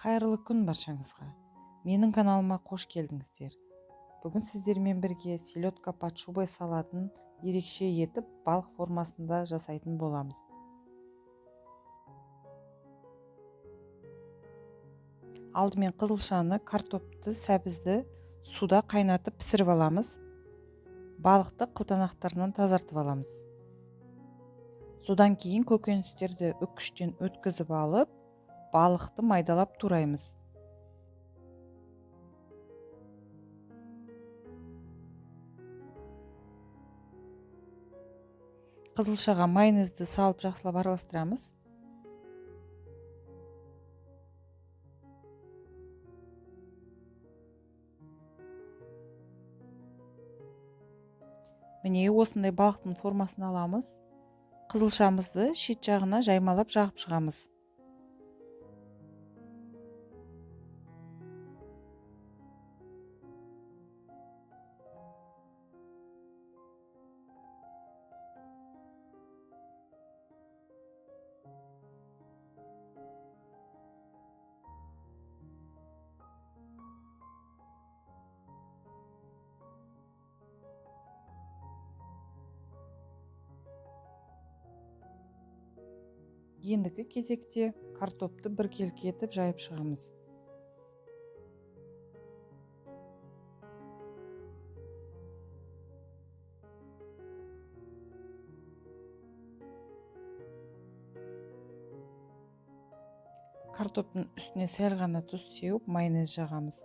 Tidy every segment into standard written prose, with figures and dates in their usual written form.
Қайырлы күн баршаңызға. Менің каналыма қош келдіңіздер. Бүгін сіздермен бірге селедка под шубой салатын ерекше етіп балық формасында жасайтын боламыз. Алдымен қызылшаны, картопты, сәбізді суда қайнатып пісіріп аламыз. Балықты қылтанақтарынан тазартып аламыз. Содан кейін көкөністерді үккіштен өткізіп алып, балықты майдалап тураймыз. Қызылшаға майонезді салып жақсылап араластырамыз. Міне осындай балықтың формасын аламыз. Қызылшамызды шет жағына жаймалап жағып шығамыз. Ендігі кезекте картопты біркелкі етіп жайып шығамыз. Картоптың үстіне сәл ғана тұз сеуіп, майонез жағамыз.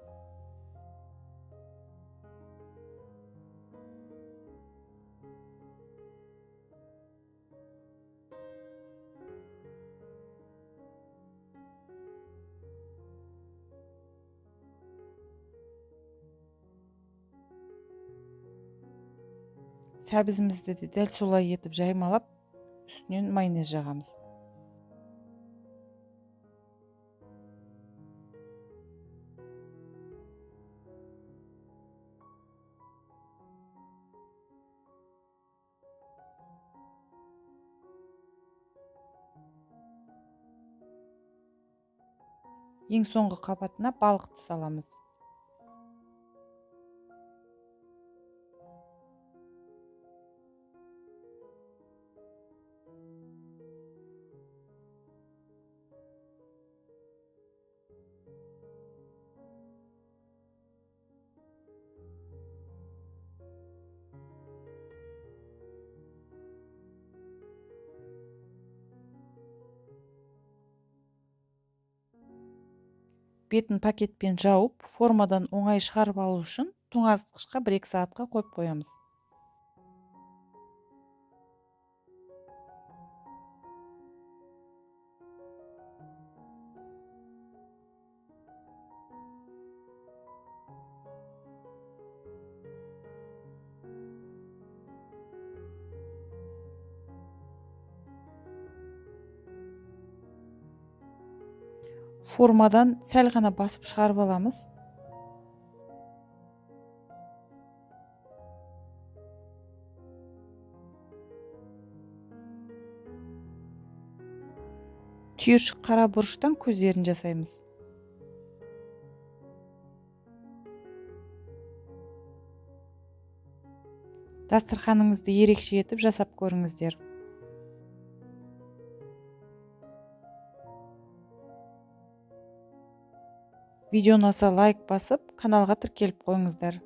Сәбізімізді де дәл солай етіп жаймалап, үстінен майонез жағамыз. Ең соңғы қабатына балықты саламыз. Бетін пакетпен жауып, формадан оңай шығарып алу үшін тоңазытқышқа 1-2 сағатқа қойып қоямыз. Формадан сәл ғана басып шығарып аламыз. Түйіршік қара бұрыштан көздерін жасаймыз. Дастарханыңызды ерекше етіп жасап көріңіздер. Видео ұнаса лайк басып, каналға тіркеліп қойыңыздар.